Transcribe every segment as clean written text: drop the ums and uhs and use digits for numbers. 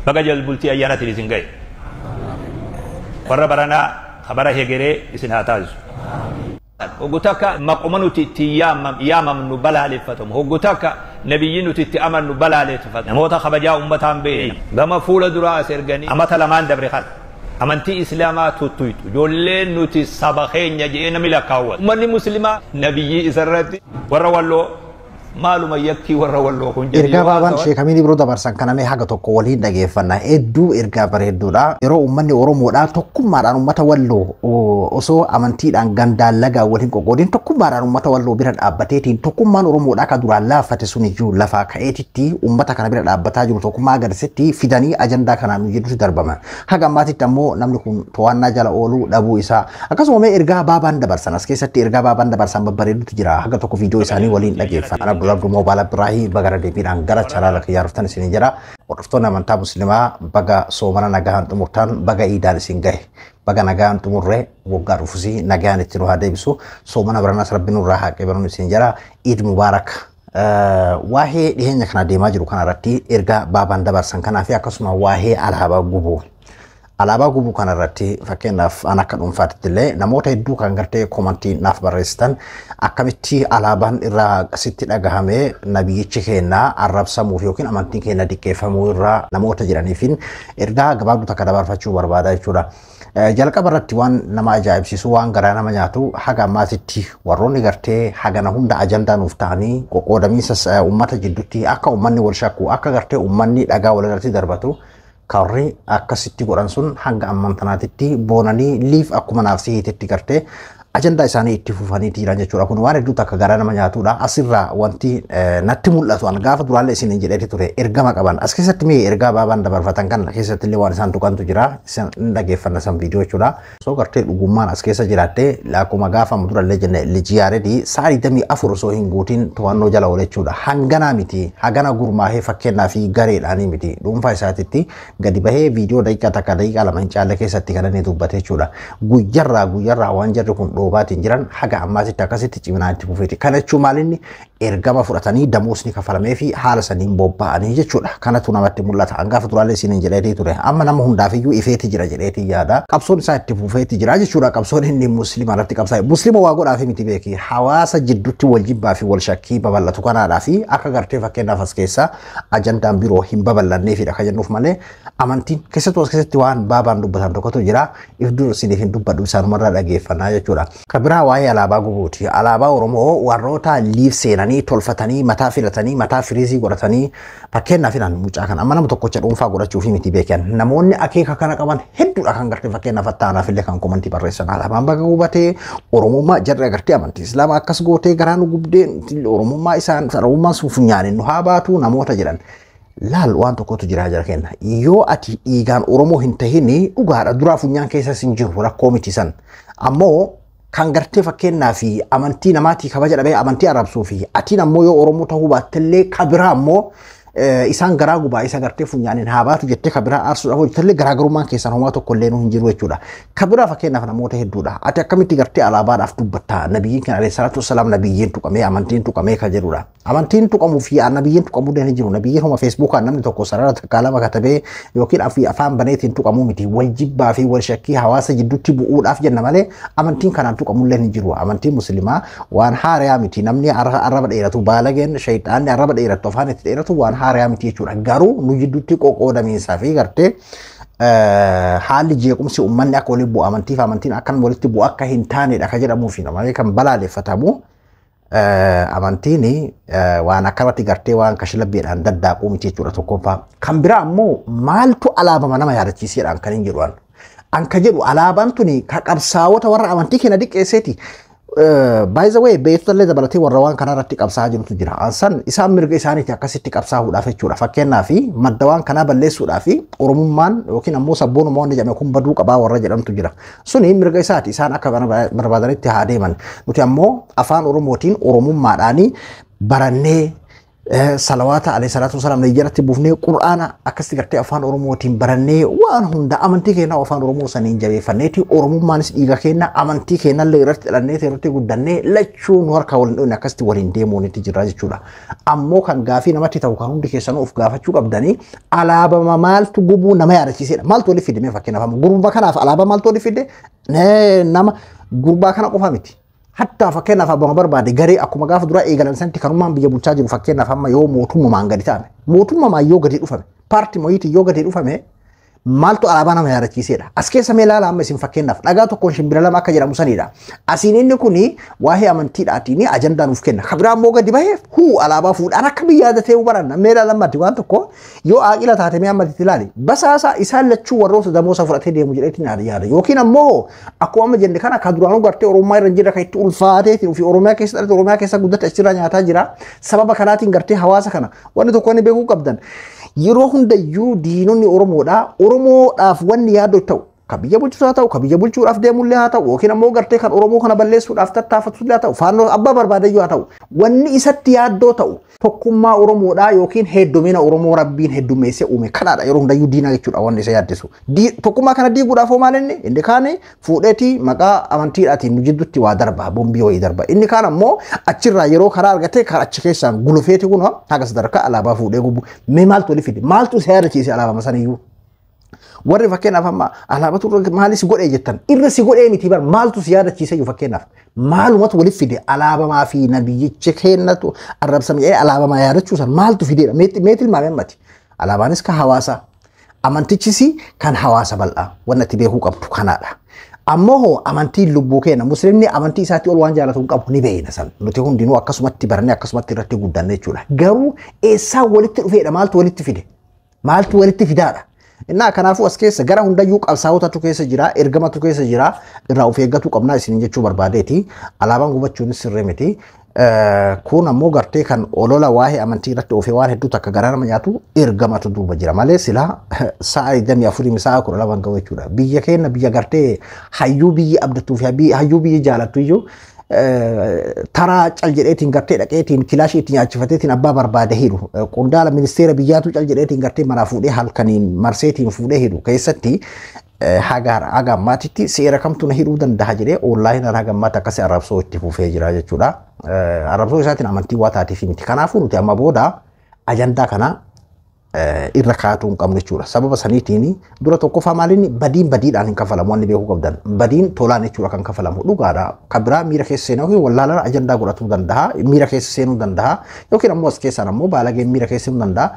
Baga jalbultii ayyaanatiin isin ga'e. Warra baranaa kabara hegeree isin haa taasisu. Hoggu takka maquma nuti itti yaamamnu balaaleffatamu. Hoggu takka nabiyyi nuti itti amannu balaaleffatamu. Namoota kabajaa uummataan ba'e gama fuula duraa as erganii amata lamaan dabre kana. Amantii Islaamaa tuttuytu. Ijoolleen nuti saba keenya jedhee namni lakkaawwatu. Uummanni Muslimaa nabiyyi isarratti warra Walloo maaluma yakkii warra Walloo kun jedhee Ergaa yoo baabaan haasa'an. Sheek Amiin Ibroo dabarsan kana mee haga tokko waliin dhageeffanna. Hedduu ergaa bareedduudha. Yeroo uummanni Oromoodhaa tokkummaadhaan uummata Walloo osoo amantiidhaan gandaan lagaan waliin qoqqoodin tokkummaadhaan uummata Walloo bira dhaabbateetiin tokkummaan Oromoodhaa ka duraan laaffate sun iyyuu lafaa ka'eetitti uummata kana bira dhaabbataa jiru tokkummaa agarsiisetti fidanii ajandaa kanaan nu jidduutti darbaman. Haga ammaatitti ammoo namni kun to'annaa jala ooluu dhabuu isaa akkasuma mee ergaa baabaan dabarsan as keessatti ergaa baabaan dabarsan babbareedutu jira. Haga tokko viidiyoo isaanii waliin dhageeffanna. Abdul Abdul Moobaala Birraahii baga deebiidhaan gara chanaala kiyyaa dhuftan isin jedha. Hordoftoonni amantaa Muslimaa baga soomana nagaan xumurtan, baga iidaan isin gahe. Baga nagaan xumurree waggaa dhufusii nagaan itti nu haa deebisu. Soomana biranas Rabbi nurraa haa qeebalu isin jedha. Iid Mubaarak. Waa'ee dhiheenya kana deemaa jiru kanarratti ergaa baabaan dabarsan kanaa fi akkasuma waa'ee alaabaa gubuu. Alaabaa gubuu kanarratti fakkeenyaaf an akka dhuunfaatti illee namoota hedduu kan gartee komantii naaf barreessitan akkamitti alaabaan irraa sitti dhagahamee nabiyyichi keenya arrabsamuuf yookiin amantiin keenya diqqeeffamuu irraa namoota jiraniifin ergaa gabaabduu takka dabarfachuu barbaada jechuudha. Jalqaba irratti waan nama ajaa'ibsiisu, waan garaa nama nyaatu, haga ammaatitti warroonni gartee hagana hunda ajandaa nuuf ta'anii qoqqoodamiinsa uummata jidduutti akka uummanni wal shakku, akka gartee uummanni dhagaa walirratti darbatu karri akkasitti godhan sun hanga ammaan tanaatitti boonanii liif akkuma naaf sihiitetti gartee ajandaa isaanii itti fufanii jiran jechuudha. Kun waan hedduu takka garaa nama nyaatudha. Asirraa wanti natti mul'atu an gaafa duraallee isin hin jedheeti ture ergama qaban. As keessatti mee ergaa baabaan dabarfatan kana keessatti illee waan isaan tuqantu jira. Isin hin dhageeffanna san viidiyoo jechuudha. Osoo gartee dhugummaan as keessa jiraattee akkuma gaafa durallee jenne Liji Yaaredii sa'a 24 osoo hin guutin to'annoo jala oole jechuudha. Hanganaa miti, hagana gurmaahee fakkeenyaa fi gareedhaanii miti, dhuunfaa isaatitti gadi bahee viidiyoo daqiiqaa 1 daqiiqaa 2 hin caalle keessatti kan inni dubbate jechuudha. Guyyarraa guyyarraa waan jarri kun dhoobaatiin jiran haga ammaatitti akkasitti ciminaan itti fufeeti. Kana jechuun maalinni ergama fudhatanii damoosni kafalamee fi haala saniin bobba'anii jechuudha. Kanatu namatti mul'ata. Hangaafa duraallee isiniin jedheetii ture. Amma nama hundaafiyyuu ifeeti jira jedheetii yaada. Qabsoon isaa itti fufeeti jira jechuudha. Qabsoon inni Musliima irratti qabsaa'e. Musliima waa godhaafi miti beeki. Hawaasa jidduutti wal jibbaa fi wal shakkii babal'atu kanaadhaa fi akka gartee fakkeenyaaf as keessa ajandaan biroo hin babal'anneefidha kan jennuuf malee amantiin keessattuu as keessatti waan baabaan dubbatan tokkotu jira. If dura isiniif hin dubbadhu, isaanumarraa dhageeffannaa jechuudha. Kan biraa waa'ee alaabaa gubuuti. Alaabaa Oromoo warroota liif seenanii tolfatanii mataa filatanii mataa firiizii godhatanii fakkeenyaaf filan mucaa kana amma nama tokkocha dhuunfaa godhachuuf miti beekan. Namoonni akeeka kana qaban hedduudha kan gartee fakkeenyaaf attaanaaf illee kan komantii barreessan. Alaabaan baga gubatee, Oromummaa jarri agartee amantii Islaamaa akkas gootee garaa nu gubdee, Oromummaa isaan Oromummaan sun funyaaniin nu haa baatu namoota jedhan. Laal, waan tokkotu jira jira kenna. Yoo ati dhiigaan Oromoo hin tahin dhugaadha, duraa funyaan keessa hin jiru rakkoo miti san. Ammoo kan gartee fakkeenyaa fi amantii namaatii kabaja dhabee amantii arrabsuu fi atiin ammoo yoo Oromoo ta'uu baattellee kabiraa ammoo isaan garaa gubaa isa gartee funyaaniin haa baatu jettee kabiraa aarsuudhaaf hojjetallee garaagarummaan keessan homaa tokko illee hin jiru jechuudha. Kabiraa fakkeenyaaf namoota hedduudha. Ati akkamitti gartee alaabaadhaaf dubbatta? Nabiyyiin kan alayhi salaatu wassalaam nabiyyiin tuqamee amantiin tuqamee kan jedhudha. Amantiin tuqamuu fi nabiyyiin tuqamuu hin jiru. Nabiyyiin homa Feesbuukaan namni tokko sarara takkaa lama katabee yookiin afaan baneetiin tuqamuu miti. Wal jibbaa fi wal shakkii hawaasa jidduutti bu'uudhaaf jenna malee amantiin kanaan tuqamullee hin jiru. Amantiin Muslimaa waan haarayaa miti. Namni arraba dheeratu, baalageen shayxaanni arraba dheeratu, afaan itti dheeratu waan haarayaa miti jechuudha. Garuu nu jidduutti qoqqoodamiinsaa fi gartee haalli jeequmsi uummanni akka walitti bu'u, amantii fi amantiin akkan walitti bu'u akka hin taanedha kan jedhamuu fi malee kan balaaleffatamu. Amantiin waan akkanatti gartee waan kashilabbeedhaan daddaaquu miti jechuudha tokkoffaa. Kan biraa ammoo maaltu alaabama nama yaadachiiseedhaan kan hin jedhu an. An ka jedhu alaabaan tuni ka qabsaa'ota warra amantii keenya diqqeesseeti. By the way, beektota illee dabalatee warra waan kana irratti qabsaa'aa jirutu jira. Ansan isaan mirga isaaniiti akkasitti qabsaa'uudhaaf jechuudha. Fakkeenyaaf madda waan kanaa balleessuudhaaf Oromummaan yookiin ammoo sabboonummaa wanni jedhame kun baduu qabaa warra jedhamtu jira. Suni mirga isaati, isaan akka barbaadanitti haa deeman. Nuti ammoo afaan Oromootiin Oromummaadhaanii barannee Salawaata alayhi salaatu wasalaam jalatti buufnee, qur'aana akkasitti gartee afaan Oromootiin barannee, waan hunda amantii keenya afaan Oromoo saniin jabeeffanneeti, Oromummaanis dhiiga keenya, amantii keenyallee irratti dhalannee irratti guddannee, lachuu nu harkaa waliin dhoofne, akkasitti waliin deemuunitti jira jechuudha. Ammoo kan gaafii namatti ta'u, kan hundi keessanuu of gaafachuu qabdanii, alaabama maaltu gubuu nama yaadachiisedha. Maaltu waliif fide? Mee fakkeenyaaf gurbaa kanaaf alaabaa maaltu waliif fide? Nama gurbaa kana qofa miti. Hatta fakkeenyaaf abbama barbaade garee akkuma gaafa duraa eegalan sanatti kanummaan biyya bulchaa jiru, fakkeenyaaf amma yoo mootummaan gadi ta'ame, mootummaan yoo gadi dhufame, paartii moyiitiin yoo gadi dhufame, maaltu alaabaa nama yaadachiisedha. As keessa mee ilaala amma isin, fakkeenyaaf dhagaa tokkoon shimbira lama akka jedhamu sanidha. Asiin inni kuni waa'ee amantiidhaatiin ajandaa nuuf kenna. Kan biraa immoo gadi bahee huu alaabaa fuudhaan akka biyya yaadatee baranna. Mee ilaala ammatti waan tokko, yoo aaqila taate mee ammatti ilaali. Basaasa isaan lachuu warroota damoosa fudhatee deemu jedheetiin yaada. Yookiin ammoo akkuma amma jenne kana kan duraanuu gartee Oromummaa irra hin jirre, kan itti ulfaateetiin ofii Oromiyaa keessa dhalate, Oromiyaa keessa guddate, achirraa nyaataa jira. Sababa kanaatiin gartee hawaasa kana wanni tokko inni beekuu qabdan, yeroo hundayyuu diinonni Oromoodhaa Oromoodhaaf wanni yaaddu ta'u, kan biyya bulchus haa ta'u, kan biyya bulchuudhaaf deemullee haa ta'u, yookiin ammoo gartee kan Oromoo kana balleessuudhaaf tattaafatullee haa ta'u, faannoo abbaa barbaadeyyuu haa ta'u, wanni isatti yaaddoo ta'u tokkummaa Oromoodhaa yookiin heddumina Oromoo Rabbiin heddummeessee uume kanaadha yeroo hundayyuu diina jechuudha wanni isa yaaddisu. Tokkummaa kana diiguudhaaf hoo maal inni? Inni kaan fuudheeti maqaa amantiidhaatiin nu jidduutti waa darba, bombii wayii darba. Inni kaan ammoo achirraa yeroo karaa argatee karaa achi keessaan gulufeeti kun haga sadarkaa alaabaa fuudhee gubu. Mee maaltu oli fide? Maaltu isa yaadachiise alaabaa saniyyuu? Warri fakkeenyaaf amma alaabatu maalis si godhee jettan, irra si godhee miti bar, maaltu si yaadachiise iyyuu? Fakkeenyaaf maalumatu waliif fide alaabamaa fi nabiyyicha kennatu arrabsame jedhee alaabamaa yaadachuu san maaltu fideedha? Mee tilmaame ammati. Alaabaanis kan hawaasaa, amantichis kan hawaasa bal'aa, wanni ati beekuu qabdu kanaadha. Ammoo hoo amantiin lubbuu keenya, musliimni amantii isaatti ol waan jaalatu hin qabu, ni beekna san, nuti hundinuu akkasumatti barannee akkasumatti irratti guddanne jechuudha. Garuu eessaa walitti dhufeedha? Maaltu walitti fide? Maaltu walitti fidaadha? Innaa kanaafuu as keessa gara hundayyuu qabsaa'otatu keessa jira, ergamatu keessa jira, irraa of eeggachuu qabnaa isiniin jechuu barbaadeeti. Alaabaan gubachuunis sirrii miti. Kun ammoo gartee kan olola waa'ee amantii irratti oofee waan hedduu takka garaa nama nyaatu, ergamatu duuba jira malee silaa sa'a 24 sa'a 12 ga'u jechuudha. Biyya keenya, biyya gartee hayyuu biyyi abdattuu fi hayyuu biyyi jaalattu iyyuu, taraa cal jedheetiin gartee dhaqeetiin kilaashii itti nyaachifateetiin abbaa barbaade hidhu, qondaala ministeera biyyaatu cal jedheetiin gartee manaa fuudhee halkaniin marseetiin fuudhee hidhu keessatti, haga haga ammaatitti seera kamtu na hidhuu danda'a jedhee onlaayinaan haga ammaatti akkasii arrabsoo itti fufee jira jechuudha. Arrabsoo isaatiin amantii waa taateef miti. Kanaafuu nuti amma booda ajandaa kana irra kaa'atuu hin qabnu jechuudha. Sababa saniitiin dura tokkoffaa maaliin, badiin badiidhaan hin kafalamu, wanni beekuu qabdan. Badiin tolaan jechuudha kan kafalamu dhugaadha. Kan biraa miira keessa seenuu yookiin wallaalaan ajandaa godhatuu danda'a. Miira keessa seenuu danda'a. Yookiin ammoo as keessaan ammoo baalageen miira keessa seenuu danda'a.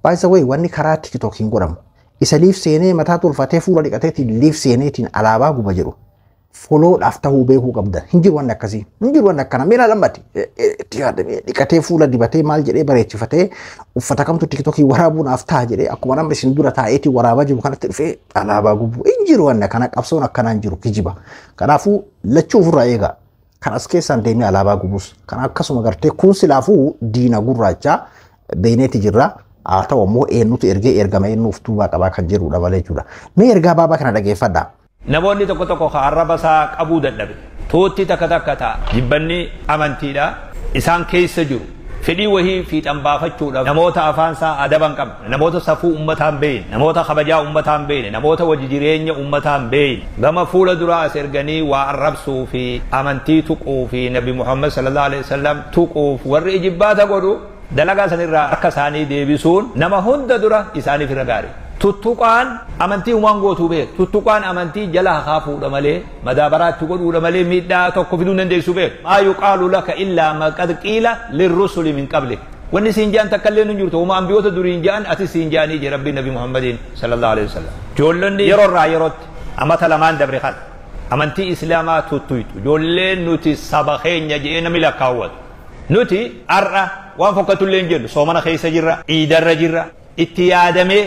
By the way, wanni karaa TikTokiin godhamu, isa live seenee mataa tolfatee fuula dhiqateetiin live seeneetiin alaabaa guba jedhu, follow-dhaaf ta'uu beekuu qabdan. Hin jiru wanni akkasii. Hin jiru wanni akkana. Miila lammati itti yaadamee dhiqatee fuula dibatee maal jedhee bareechifatee, uffata kamtu TikTokii waraabuudhaaf ta'a jedhee, akkuma namni isin dura taa'eetii waraabaa jiru kanatti dhufee alaabaa gubu. Hin jiru wanni akkana, qabsoon akkanaa hin jiru, kijiba. Kanaafuu lachuu ofirraa eegaa. Kan as keessaan deemee alaabaa gubus. Kan akkasuma gartee kun silaafuu diina gurraachaa beeyneeti jirra. Haa ta'u ammoo eenyutu ergee, ergama eenyuuf tuubaa qabaa kan jedhudha malee jechuudha. Mee ergaa baabaa kana dhageeffadhaa. Namoonni tokko tokko ka arraba isaa qabuu dadhabe. Tuutti takka takka ta'a. Jibbanni amantiidha. Isaan keessa jiru. Fedhii wahii fiixan baafachuudhaaf namoota afaan isaa adaba hin qabne, namoota safuu uummataa hin beekne, namoota kabajaa uummataa hin beekne, namoota wajji jireenya uummataa hin beekne, gama fuula duraa as erganii waa arrabsuu fi amantii tuquu fi Nabi Muhammad sallallahu alaihi wasallam tuquuf warri ijibbaata godhu, dalagaa sanirraa harka isaanii deebisuun nama hunda dura isaaniif irra gaarii. Tuttuqaan amantii uumaan gootuu beeku. Tuttuqaan amantii jala hakaa fuudha malee, madaabaraatti godhuudha malee, miidhaa tokko fiduu hin dandeessu beeku. Maa yuqaalu laka illaa ma qad qiila lirrusuli min qablik. Wanni siin ja'an takka illee hin jirtu. Uma ambiyoota duriin ja'an ati siin ja'anii jee Rabbiin Nabi Muhammadiin sallallahu alaihi wasallam. Ijoollonni yeroo irraa yerootti amata lamaan dabre kana amantii Islaamaa tuttuytu. Ijoolleen nuti saba keenya jedhee namni lakkaawwatu. Nuti har'a waan fokkatullee hin jennu, soomana keessa jirra, iidarra jirra, itti yaadamee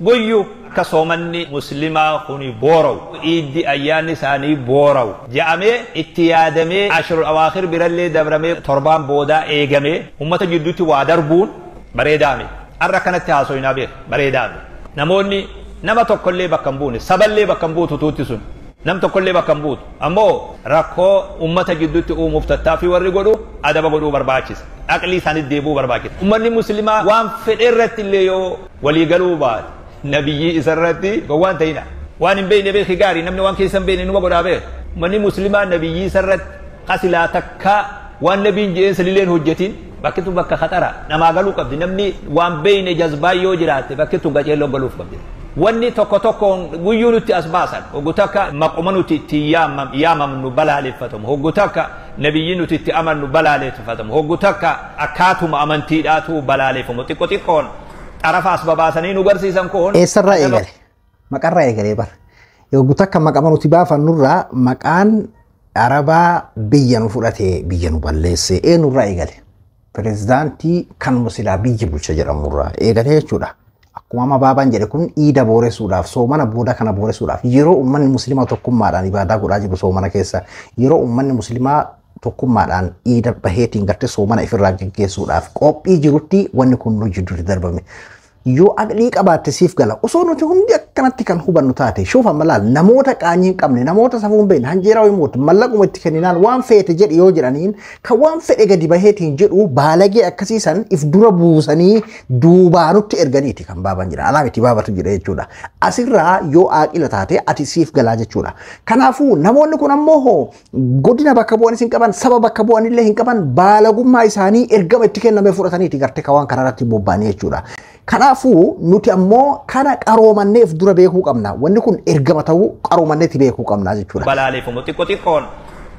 guyyu akka soomanni muslimaa kuni boora'u, iiddi ayyaanni isaanii boora'u je'amee itti yaadamee, ashrul awaakhir birallee dabramee torbaan boodaa eegamee ummata jidduutti waa darbuun bareedaame. Har'a akkanatti haasoyinaa beek bareedaame. Namoonni nama tokkollee bakka hin buune, saballee bakka hin buutu tuutti sun. Nam tokkollee bakka hin buutu. Ammoo rakkoo uummata gidduutti uumuuf tattaaffii warri godhu adaba godhuu barbaachisa. Aqlii isaanii deebuu barbaachisa. Uummanni musliimaa waan fedhe irratti illee yoo walii galuu baate nabiyyii isarratti gowwaan ta'ina. Waan hin beekne beeki gaarii, namni waan keessa hin beekne numa godhaa beeka. Uummanni musliimaa nabiyyii isarratti qasilaa takka waan nabiin je'een sanillee hin hojjetin bakki tun bakka khatara namaa galuu qabdi. Namni waan beekne jazbaa yoo jiraatte bakki tun qaceelloon galuuf qabdi. Wanni tokko tokkoon guyyuu nutti as baasan hoggu takka maquma nuti itti yaamamnu balaaleffatamu, hoggu takka nabiyyi nuti itti amannu balaaleffatamu, hoggu takka akkaatuma amantiidhaatu balaaleffamu. Xiqqo xiqqoon xarafa as babaasanii nu garsiisan kun Eessarraa eegale? Maqarraa eegalee bara. Yogguu takka maqama nuti baafannurraa maqaan Arabaa biyya nu fudhate, biyya nu balleesse eenyurraa eegale? Pireezidaantii kan musilaa biyya bulcha jedhamurraa eegale jechuudha. Akkuma amma baabaan jedhe kun iida booressuudhaaf, soomana booda kana booressuudhaaf, yeroo uummanni musliimaa tokkummaadhaan ibaadaa godhaa jiru soomana keessa, yeroo uummanni musliimaa tokkummaadhaan iida baheetiin gartee soomana ifirraa geggeessuudhaaf qophii jirutti wanni kun nu jidduutti darbame. Yoo aqlii qabaatte siif gala. Osoo nuti hundi akkanatti kan hubannu taate, shuufa malaal namoota qaanyii hin qabne, namoota safuu hin beekne, hanjeeraa wayii mootu mallaquma itti kenninaan waan feete jedhi yoo jedhaniin kan waan fedhe gadi baheetiin jedhu baalagee akkasiisan if dura buusanii duubaanutti erganiiti kan baaban jira. Alaa miti baabatu jira jechuudha. Asirraa yoo aqila taate ati siif galaa jechuudha. Kanaafuu namoonni kun ammoo hoo godina bakka bu'anis hin qaban, saba bakka bu'anillee hin qaban, baalagummaa isaanii ergama itti kenname fudhataniiti gartee kan waan kanarratti bobba'anii jechuudha. Kanaafuu nuti ammoo kana qaroomanneef dura beekuu qabna. Wanni kun ergama ta'uu qaroomanneetti beekuu qabna jechuudha. Balaaleffamu xiqqo xiqqoon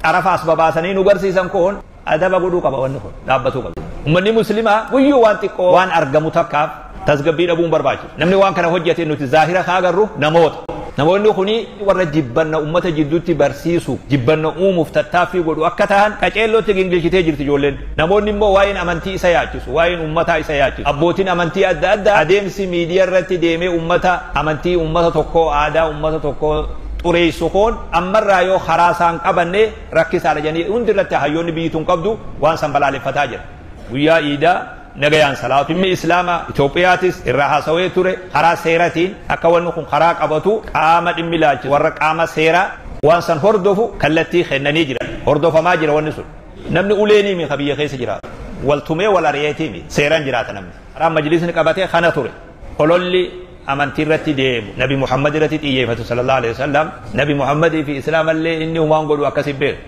xarafa as babaasanii nu garsiisan kun adaba godhuu qaba, wanni kun dhaabbatuu qaba. Uummanni musliimaa guyyuu waan xiqqoo waan argamu takkaaf tasgabbii dhabuun barbaachisu. Namni waan kana hojjete nuti zaahira haa agarru namoota. Namoonni kuni warra jibbanna uummata jidduutti barsiisu, jibbanna uumuuf tattaaffii godhu akka ta'an qaceellootti gingilchitee jirti ijoolleen. Namoonni immoo waa'een amantii isa yaachisu, waa'een uummataa isa yaachisu. Abbootiin amantii adda addaa adeemsi miidiyaa irratti deemee uummata amantii uummata tokkoo, aadaa uummata tokkoo xureessu kun ammarraa yoo karaa isaan qabanne rakkisaadha jedhanii hundi irratti hayyoonni biyyi tun qabdu waan san balaaleffataa jira. Guyyaa iidaa nagayaan salaatu. Dhimmi Islaama Itoophiyaatis irraa haasawee ture karaa seeratiin akka wanni kun karaa qabatu qaama dhimmi ilaalchisu warra qaama seeraa waan san hordofu kallattii kennanii jiran. Hordofamaa jira wanni sun. Namni uleenii mi biyya keessa jiraatu. Waltumee wal ari'eetii mi seeraan jiraata namni. Karaa majlisni qabatee kana ture. Hololli amantii irratti deemu Nabi Muhammad irratti xiyyeeffatu sallallahu alaihi wasallam. Nabi Muhammadii fi Islaamallee inni humaan godhu akkasi beeku.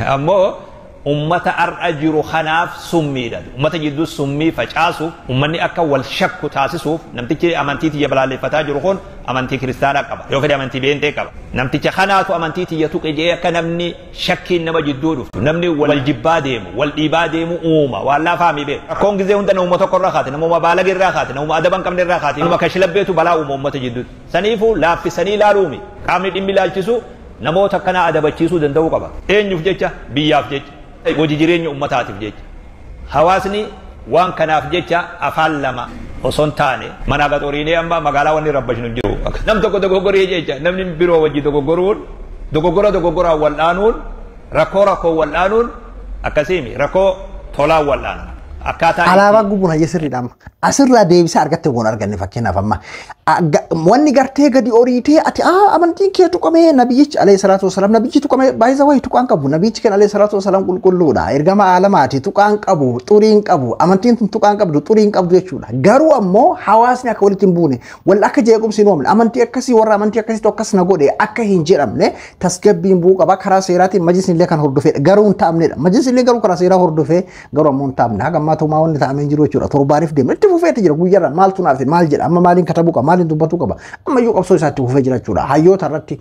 Ammoo ummata ar'a jiru kanaaf summiidha. Ummata jidduu summii facaasuuf, ummanni akka wal shakku taasisuuf namtichi amantii tiyya balaaleffataa jiru kun amantii kiristaanaa qaba. Yoo fedhe amantii beentee qaba. Namticha kanaatu amantii tiyya tuqe jedhee akka namni shakkiin nama jidduu dhuftu, namni wal jibbaa deemu, wal dhiibaa deemu uuma. Waan laafaa mi beeku. Rakkoon gizee hunda namuma tokko irraa kaate, namuma baalage irraa kaate, namuma adaba hin qabne irraa kaate, nama kashlabbeetu balaa uuma ummata jidduutti. Saniifuu laaffisanii ilaaluumi. Qaamni dhimmi ilaalchisu namoota akkanaa adabachiisuu danda'uu qaba. Eenyuuf jecha? Biyyaaf jecha. Hojii jireenya uummataatiif jecha. Hawaasni waan kanaaf jecha afaan lama osoo hin taane manaa gaxoriinee amma magaalaa wanni rabbashnu hin jiru. Nam tokko dogoggoree jecha namni biroo wajji dogoggoruun, dogoggora dogoggoraan wal dhaanuun, rakkoo rakkoo wal dhaanuun akkasiimi rakkoo tolaan wal dhaanama. Akkaataa Alaabaa gubuun hayya sirriidha amma. Asirraa deebisaa argatte goon arganne fakkeenyaaf amma. Wanni gartee gadi oriitee ati amantiin kee tuqamee nabiyyichi alayhi salaatu wasalaam nabiyyichi tuqamee baay'isa wayii tuqaan qabu, nabiyyichi kan alayhi salaatu wasalaam qulqulluudha, ergama aalamaati, tuqaan qabu, xuriin qabu, amantiin tun tuqaan qabdu, xuriin qabdu jechuudha. Garuu ammoo hawaasni akka walitti hin buune, wal akka jeequmsi hin uumamne, amantii akkasii warra amantii akkasiitu akkas na godhe akka hin jedhamne tasgabbiin bu'uu qaba. Karaa seeraatiin majlisni illee kan hordofedha, garuu hin taa'amnedha. Majlisni illee garuu karaa seeraa hordofee garuu ammoo hin taa'amne. Haga ammaa tumaa wanni taa'amee jiru jechuudha. Torbaaniif deema itti fufeeti jira. Guyyaarra maaltu naaf maal jedha, amma maaliin katabuu qaba, maaliin dubbatuu qaba, ammayyuu qabsoo isaatti fufee jira jechuudha. Hayyoota irratti,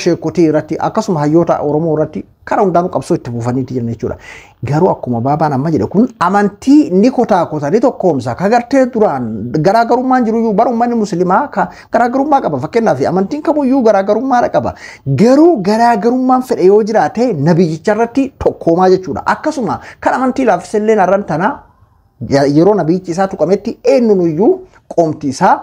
sheekotii irratti, akkasuma hayyoota Oromoo irratti karaa hundaanuu qabsoo itti fufaniiti jiran jechuudha. Garuu akkuma baabaan amma jedhe kun amantii ni kotaa kota ni tokkoomsa ka gartee duraan garaagarummaan jiruyyuu bara uummanni musliimaa ka garaagarummaa qaba. Fakkeenyaaf amantiin kamuyyuu garaagarummaa qaba. Garuu garaagarummaan fedhe yoo jiraate nabiyyicha irratti tokkoomaa jechuudha. Akkasuma kan amantii laaffisellee narran tana yeroo nabiyyichi isaa tuqametti eenyunuyyuu qoomti isaa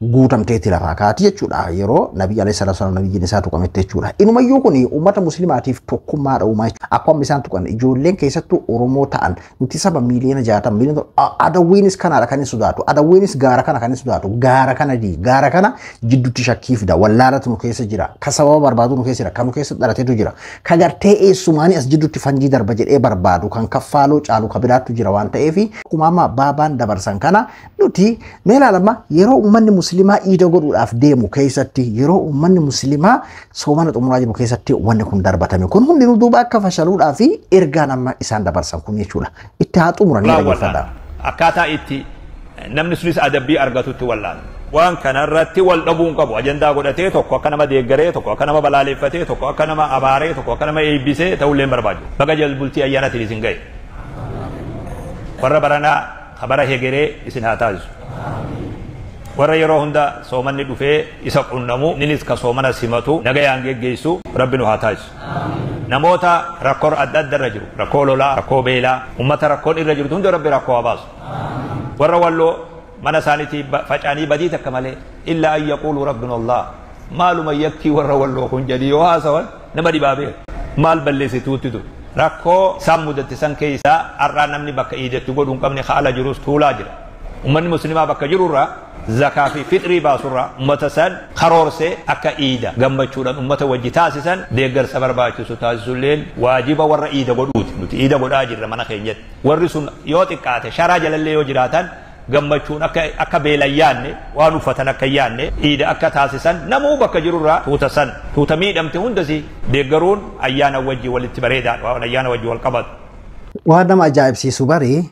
Guutamteetti lafaa kaati jechuudha yeroo Nabii alayhi salaatu wassalaam nabiyyiin isaa tuqametti jechuudha. Inumayyuu kun uummata musliimaatiif tokkummaadha uumaa jechuudha. Akkuma isaan tuqan ijoolleen keessattuu Oromoo ta'an nuti saba miiliyoona 60 miiliyoona adawwiinis kanaadha kan hin sodaatu, adawwiinis gaara kana kan hin sodaatu, gaara kana dii gaara kana jidduutti shakkii fida, wallaalatu nu keessa jira, ka sababa barbaadu nu keessa jira, kan nu keessa dhalateetu jira, ka gartee eessumaanii as jidduutti fanjii darba jedhee barbaadu kan kaffaaloo caalu ka biraattu jira waan ta'eef akkuma amma baabaan dabarsan kana nuti mee ilaalama yeroo uummanni musliimaa iida godhuudhaaf deemu keessatti, yeroo uummanni musliimaa soomana xumuraa jiru keessatti wanni kun darbatame kun hundinuu duuba akka fashaluudhaa fi ergaan amma isaan dabarsan kun jechuudha. Itti haa xumuranii dhaggeeffadhaa. Akkaataa itti namni sunis adabbii argatutti wallaala. Waan kanarratti wal dhabuu hin qabu. Ajandaa godhatee tokko akka nama deeggaree, tokko akka nama balaaleffatee, tokko akka nama abaaree, tokko akka nama eebbisee ta'ullee hin barbaadu. Baga jalbultii ayyaanatiin isin ga'e. Warra baranaa kabara hegeree isin haa taasisu. Warra yeroo hunda soomanni dhufee isa qunnamu, innis ka soomana simatu, nagayaan geggeessu Rabbi nu haa taasisu. Namoota rakkoo adda adda irra jiru, rakkoo lolaa, rakkoo beelaa, ummata rakkoon irra jirtu hunda Rabbi rakkoo haa baasu. Warra Walloo mana isaaniitii faca'anii badii takka malee illaa an yaquulu rabbuna Allah maaluma yakkii warra Walloo kun jedhii yoo haasawan nama dhibaa beeka. Maal balleessituutti tu rakkoo isaan mudatte san keessaa har'aa namni bakka iidatti godhu hin qabne haala jirus tuulaa jira. Ummanni musliimaa bakka jirurraa zakaa fi fixrii baasurraa ummata san karoorsee akka iida gammachuudhaan ummata wajji taasisan deeggarsa barbaachisu taasisulleen waajiba warra iida godhuuti. Nuti iida godhaa jirra mana keenyatti. Warri sun yoo xiqqaate sharaa jalallee yoo jiraatan gammachuun akka beela hin yaadne, waan uffatan akka hin yaadne iida akka taasisan namuu bakka jirurraa tuuta san tuuta miidhamte hundasi deeggaruun ayyaana wajji walitti bareedaadha, waan ayyaana wajji wal qabatu. Waan nama ajaa'ibsiisu bari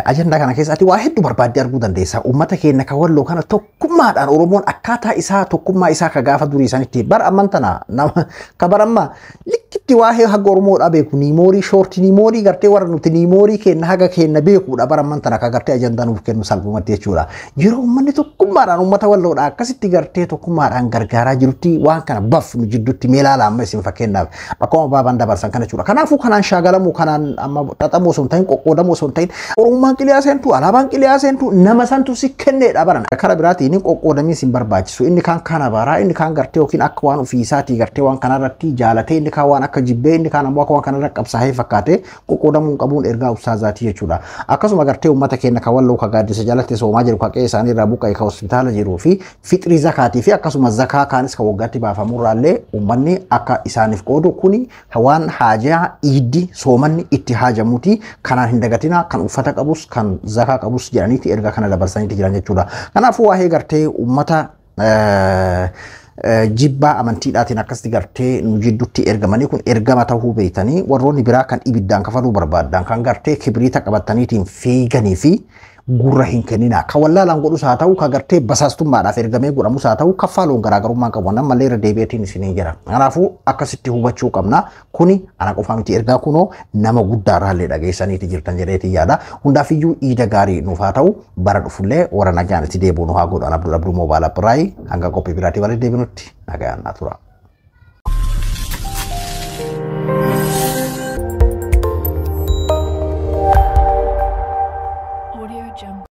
ajandaa kana keessatti waa hedduu barbaaddee arguu dandeessa. Uummata keenya kan Walloo kana tokkummaadhaan Oromoon akkaataa isaa tokkummaa isaa ka gaafa durii sanitti bar amman tana nama ka bar amma likkitti waa'ee haga Oromoodhaa beeku niimoorii shoortii niimoorii gartee warra nuti niimoorii kenna haga kenna beekuudha bar amman tana ka gartee ajandaa nuuf kennu salphumatti jechuudha. Yeroo uummanni tokkummaadhaan uummata Walloodhaa akkasitti gartee tokkummaadhaan gargaaraa jirutti waan kana bafnu jidduutti mee ilaala amma isin fakkeenyaaf akkuma baabaan dabarsan kana jechuudha. Kanaafuu kanaan shaagalamuu kanaan amma xaxamuu osoo hin ta'in qoqqoodamuu osoo hin ta'in Oromummaan qiliyaa seentu, alaabaan qiliyaa seentu, nama santu si kenneedha baran. Kara biraatiin qoqqoodamiin sin barbaachisu. Inni kaan kana baraa, inni kaan gartee yookiin akka waan ofii isaatii gartee waan kanarratti jaalatee, inni kaan waan akka jibbee, inni kaan ammoo akka waan kanarra qabsaa'ee fakkaatee qoqqoodamuu hin qabuun ergaa ustaazaatii jechuudha. Akkasuma gartee uummata keenya kan Walloo ka gaaddisa jalatti soomaa jiru, ka qe'ee isaanii irraa buqqa'e, ka hospitaala jiruu fi fixrii zakaatii fi akkasuma zakaa kaanis ka waggaatti baafamurraallee uummanni akka isaaniif qoodu kuni waan haajaa iiddi soomanni itti haajamuuti. Kanaan hin dagatina kan uffata qabus kan zakaa qabus jedhaniiti ergaa kana dabarsaniiti jiran jechuudha. Kanaafuu waa'ee gartee uummata jibbaa amantiidhaatiin akkasitti gartee nu jidduutti ergamanii kun ergama ta'uu beektanii warroonni biraa kan ibiddaan kafaluu barbaadan kan gartee kibriita qabataniitiin fiiganii fi gurra hin kennina. Kan wallaalaan godhus haa ta'u, kan gartee basaastummaadhaaf ergamee godhamus haa ta'u, kaffaaloon garaagarummaan qabu. Ammallee irra deebi'eetiin isinii jira. Kanaafuu akkasitti hubachuu qabna. Kuni ana qofaa miti ergaa kunoo nama guddaarraallee dhageessaniiti jirtan jedheetiin yaada. Hundaafiyyuu iida gaarii nuuf haa ta'u, bara dhufullee warra nagaan itti deebi'u nu haa godhu. An Abdul Abduu Moobaala Biraayi hanga qophii biraatii walitti deebinutti nagaan naa tura.